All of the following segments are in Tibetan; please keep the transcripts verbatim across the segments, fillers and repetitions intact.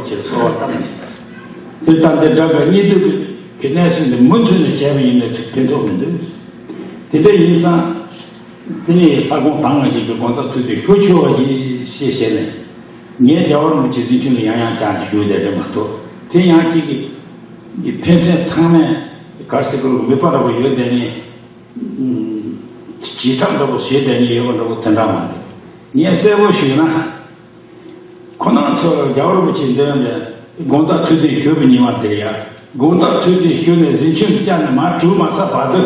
ཅེས་གསོལ་བ་བཏབ་ནས། དེ་ལྟར་འདི་འདྲ་བའི་གཉིས་འདུས་ཀྱི་གནས་ཚུལ་འདི་མུ་མཐུད་ནས་བྱས་པ་ཡིན་ན་ཕན་ཐོགས་མི་འདུག་དེ་འདྲ་ཡིན་ཙང་། དེ་ནས་ས་ཁོངས་དང་ང་ཅིག་གི་དགོངས་དག་ཐུགས་དེ་ཞུ་ཆོག་པ་ཡིན་ཞེས་བཤད་ནས། ངས་རྒྱལ་བ་རིན་པོ་ཆེ་གཟིམ་ཆུང་ལ་ཡང་ཡང་བསྐྱར་ཞུས་བསྡད་པ་མ་གཏོགས། དེ་ཡང་གཅིག་གི་ཕན་ཚུན་ཚང་མས་ག་རེ་ཟེར་དགོས་རེད། མིག་དཔེ་འདྲ་པོ་ཡོད་བསྡད་ནས། བྱེད་ཐབས་འདྲ་པོ་བྱས་བསྡད་ནས་ཡོད་པ་འདྲ་པོ་དེ་འདྲ་མ་རེད། ངས་གསལ་པོ་ཞུས་ན། ཁོ་རང་ཚོར་རྒྱལ་བ་རིན་པོ་ཆེ་འདོན་པའི་དགོངས་དག་ཐུགས་བདེན་ཞུས་པའི་ཉིན་མ་དེར་ཡང་། དགོངས་དག་ཐུགས་བདེན་ཞུས་ནས་གཟིམ་ཆུང་བཅར་ནས་མར་གྲུ་མ་ཟག་བར་དུ།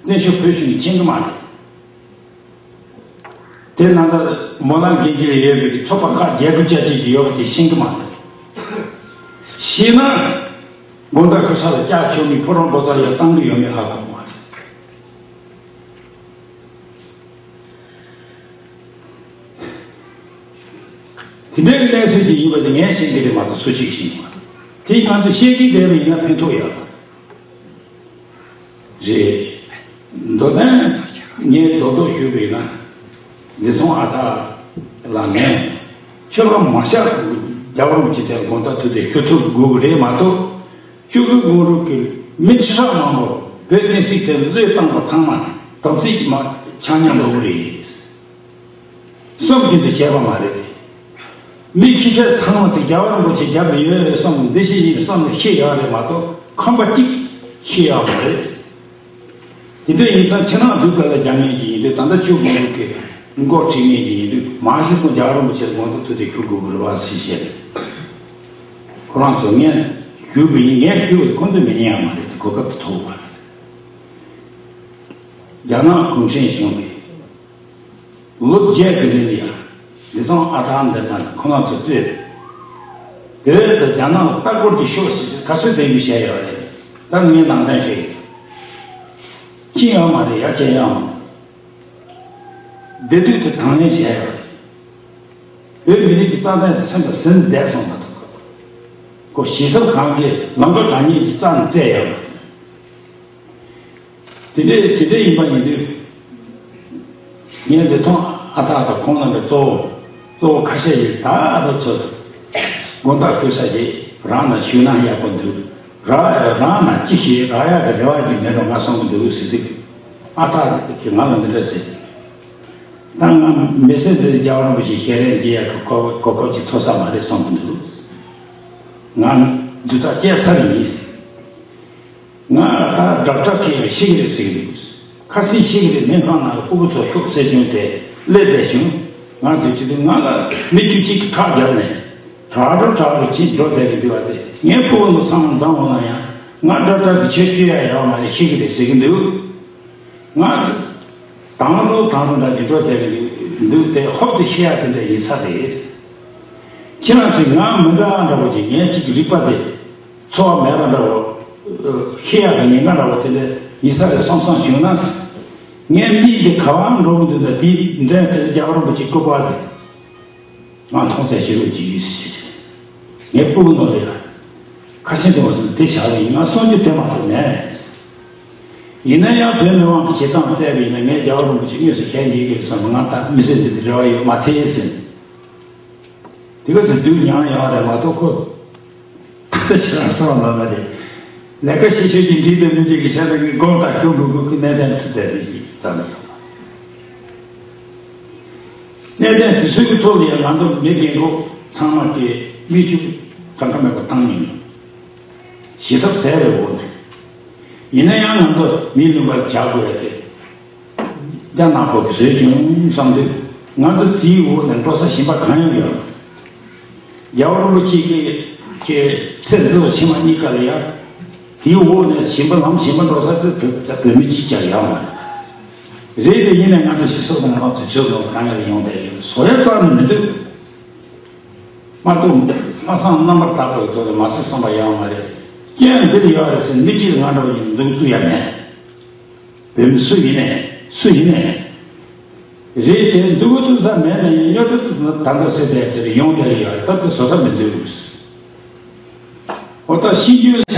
བཙན་བྱོལ་བོད་གཞུང་ཕྱིན་གི་མ་རེད། དེ་ནང་ལྟར་སྨོན་ལམ་དགེ་འདུན་ལ་ཡོད་པའི་ཚོགས་པ་ཁག་བརྒྱད་དགུ་བཅུ་ཅིག་ཡོད་པ་དེ་ཤེས་ཀྱི་མ་རེད། ཤེས་ན། དགོང་དག་ཁུ་ས་ལ་ལྕགས་ཆོ་མི་ཕོ་བྲང་པོ་ཚ་ཡར་བཏང་གི་ཡོད་མེད་ཧ་གོ་མ་རེད། དེ་འདྲའི་གནས་ཚུལ་ཅིག་ཡིན་པ་དེ་ངས་ཤེས་ཀྱི་རེད་མ་གཏོགས་སུ་གཅིག་ཤེས་མ་རེད། དེ་ང་ཚོས་ཤེས་ཀྱི་བསྡད་པ་ཡིན་ན་ཕན་ཐོགས་ཡོད་རེད། མདོ་དོན་ངས་རྡོག་རྡོག་ཞུས་པ་ཡིན་ན། འདི་ཚོང་ཨ་ཐག་ལ་ངས་ཁྱོད་རང་མ་བཤད། རྒྱལ་བ་རིན་པོ་ཆེ་དེར་དགོངས་དག་ཐུགས་བདེན་ཞུ་ཐུབ་དགོས་ཀྱི་རེད་མ་གཏོགས། ཆོས་སྐུ་དགོངས་རུ་གི་མི་ཁྲི་ཕྲག་མང་པོ་བོད་བསྟན་སྲིད་དེ་བློས་བཏང་པ་ཚང་མ་དམ་ཚིག་མ་ཆག་ཉམས་འགྲོ་གི་རེད། བསམ་གྱིན་དུ་བྱས་པ་མ་རེད། མི་ཁྱི་ཁྱི་ཚང་མ་དེ་རྒྱལ་བ་རིན་པོ་ཆེ་རྒྱབ་ནས་ཡོད་རེད་བསམ་འདི་ཤེས་ཡིན་བསམ་ནས་ཤེས་ཡག་རེད་མ་གཏོགས་ཁམས་པ་གཅིག་ཤེས་ཡག་མ་རེད། དེ་འདྲ་ཡིན་ཙང་ཁྱེད་རང་སྡུག་ག་ལ་རྒྱག་མཁན་གྱི་ཡིན་དུས། ད་ལྟ་ཆོས་དགོངས་རུ་གི་མགོ་ཁྲིད་མཁན་གྱི་ཡིན་དུས། མ་གཞི་ཁོང་རྒྱལ་བ་རིན་པོ་ཆེ་དགོངས་དག་ཐུགས་བདེན་ཞུ་དགོས་ཀྱི་རེད་བ་ཟེར་བཤད་རེད། ཁོ་རང་ཚོ་ངས་ཞུས་པ་ཡིན། ངས་ཞུས་པ་ཁོང་ཚོས་མི་ཉན་ཡག་མ་རེད། གོ་སྐབས་དེ་ཐོབ་པ་རེད། རྒྱ་ནག་གུང་ཁྲན་གཞུང་གིས་ལོ་བརྒྱད་ཀྱི་རིང་ལ་ཡང་འདི་ཚོང་ཨ་ཐག་འདི་དང་ཁོ་རང་ཚོ་རྩོད། དེར་དུ་རྒྱ་ནག་ལ་ལྟ་སྐོར་གྱི་ཤོག་ཞིག་ག་ཚོད་བསྡད་རྒྱུ་བྱས་ཡོད་རེད། ད་ངས་ནང་བསྟན་ཞུ་ཡིན། ཅི་ཡང་མ་རེད། ཡ་ཅན་ཡང་མ་རེད། བསྡད་དུས་དུ་དང་ལེན་བྱས་ཡོད་རེད། བོད་མི་རིགས་ཀྱི་རྩ་དོན་དེ་སེམས་དང་སེམས་བསྡད་སོང་མ་གཏོགས། ཁོ་ཞི་ཚབ་ཁང་གིས་ལམ་ཁ་གང་ཉིད་ཀྱི་རྩ་ནས་བཙལ་ཡོད་རེད། དེ་འདྲའི་དེ་འདྲའི་ཡིན་པ་ཡིན་དུས། ངས་འདི་ཐོང་ཨ་ཐག་དང་ཁོང་རྣམ་པའི་གཙོ་བོ་གཙོ་བོ་ཁ་ཤས་ཡིན། ད་ཨ་རོ་ཚོ་དགོང་དག་ཁོས་ས་ཞིག་རང་ལ་ཞུས་ན་ཡག་པོ་འདུག་ར་རང་ལ་ཅི་ཞིག་རག་ཡག་གི་རེ་བ་ཅིག་མེད་འགྲོ་ང་བསམ་གི་འདུག་ཟེར་དུས། ཨ་ཐག་གིས་ང་ལ་འདི་འདྲ་ཟེར། ད་ང་མི་ཚེ་འདིར་རྒྱལ་བ་རིན་པོ་ཆེ་ཞལ་རས་མཇལ་ཡག་གི་གོ་གོ་སྐབས་ཅིག་ཐོབ་ས་མ་རེད་བསམ་གི་འདུག་ང་འདི་དག་སྐྱེལ་ཚར་ཡིན། ང་ད་སྒྲ་གྲགས་ཁེལ་བའི་ཤི་གི་རེད་ཟེར་གི་འདུག་ཁ་སང་ཤི་གི་རེད། སྨན་ཁང་ནང་ལ་སྤུ་གུ་ཚོ་ཤོག་ཟེར་བྱུང་སྟེ་སླེབས་བསྡད་བྱུང་། ང་དུས་ཚོད་དུ་ང་ལ་མི་བཅུ་གཅིག་གིས་ཁ་བརྒྱབ་ནས་དྲག་དྲག་དྲག་རུ་ཅིག་འགྲོ་བསྡད་ཀྱི་འདུག་བ། དེ་ངའི་སྤུ་གུ་ཚོ་ཚང་མ་འཛོམས་འོང་ན་ཡང་ང་སྒྲ་གྲགས་ཀྱི་ཆེད་བསྐྱོད་ཡ་ཡོད་མ་རེད། ཤི་གི་རེད་ཟེར་གི་འདུག་ང་དང་རུ་དང་རུ་འདྲ་ཅིག་འགྲོ་བསྡད་ཀྱི་འདུག་དེ་ཧོབ་སྟེ་ཤི་ཡ་དེ་འདྲ་ཡིན་ས་རེད། ཁྱེད་རང་ཚོས་ང་མི་འདྲ་འདྲ་བོ་ཅིག་ངའི་གཅིག་གི་རིག་པ་དེ། འཚོ་བ་མེད་པ་འདྲ་བོ། ཤི་ཡག་གི་ཉེན་ཁ་འདྲ་བོ་དེ་འདྲ་ཡིན་ས་རེད་བསམ་བསམ་བྱུང་ན། ངའི་མིག་དེ་ག་བར་འགྲོ་གི་འདུག་ད་དེའི་འདྲ་དེ་རྒྱལ་བ་རིན་པོ་ཆེའི་སྐུ་པར་དེ་ང་མཐོང་ཚད་ཞེ་པོ་ཅིག་ཡོད་ཟེར། ངའི་སྤུ་གུ་ནོར་ཡ། ཁ་ཆེ་དེ་བ་དེ་བཞག་རེད། ང་གསུང་རྒྱུ་དེ་མ་གཏོགས་མེད། ཡིན་ན་ཡང་བོད་མི་མང་གི་བྱེད་སྟངས་བལྟས་པ་ཡིན་ན། ངས་རྒྱལ་བ་རིན་པོ་ཆེ་དངོས་སུ་ཞལ་མཇལ་གྱི་ཡོད་བསམ་པ་ང་ད་མི་ཚེ་འདི་དེ་རེ་བ་ཡོད་མ་ཐལ་ཟེར། དེ་ག་ཚོད་སྡུག་མྱངས་ཡོང་རེད་མ་གཏོགས་ཁོ། ད་ལྟ་ཁྱེད་རང་གསང་བ་མ་མ་རེད། ལས་ཀ་ཤེས་ཤོས་ཀྱི་འགྲིག་དང་མི་འགྲིག་གི་བཤད་སྟངས་ཀྱི་དགོངས་དག་ཞུ་དགོས་དགོས་ཀྱི་གནད་དོན་ཐུག་བསྡད་པའི་གི་ཙམ་རེད། གནད་དོན་དེ་ཚོའི་ཐོག་ལ་ཡང་ང་ཚོ་མི་རྒན་གོག་ཚང་མ་གིས་མིག་ཆུ་གང་ག་མེད་པ་བཏང་མྱོང་། ཞེ་ཐབས་ཟད་པའི་འོག་ནས། ཡིན་ན་ཡང་ང་ཚོ་མི་ལུང་པར་བྱ་དགོས་ཡ་དེ། རྒྱ་ནག་པོ་གིས་བཟོས་བྱུང་བསམ་དུས། ང་ཚོ་དེའི་འོག་ནས་འགྲོ་ས་གཞན་པ་གང་ཡང་ཡོད། རྒྱལ་བ་རིན་པོ་ཆེ་གི་གི་ཚེ་འདི་ལ་ཕྱི་མ་གཉིས་ཀ་ལ་ཡ། དེའི་འོག་ནས་གཞན་པ་ལམ་གཞན་པ་འགྲོ་ས་དེ་བོད་བོད་མི་གཅིག་ཀྱང་ཡོད་མ་རེད། རེད་དེ་ཡིན་ནའི་ང་ཚོ་སྤྱི་ཚོགས་དང་ང་ཚོ་ཆོས་ཚོགས་གང་ཡང་ཡོང་བསྡད་ཡོད་བཟོ་ཡ་རྩ་ནས་མི་འདུག་མ་གཏོགས་ལྷག་བསམ་རྣམ་པར་དག་པའི་ཐོག་ནས་མ་བསད་བསམ་པ་ཡོད་མ་རེད། རྐྱེན་འདིར་ཡོད་རེད་ཟེར་མི་གཅིག་ང་འདྲ་བ་ཡིན་འདུག་ཐུབ་ཡ་མེད། བོད་མི་སུ་ཡིན་ནའི་སུ་ཡིན་ནའི། རེད་དེ་འདུག་གི་ཐུབ་ས་མེད་ན་ཡང་གཡོ་སྒྱུ་ཐུབ་ན་ད་ལྟ་ཟེར་བསྡད་དེར་ཡོང་བསྡད་ཡོད་རེད། ད་དེ་བཟོ་ཐབས་མི་འདུག་འོ་ད་ཤེས་རྒྱུ་ལ་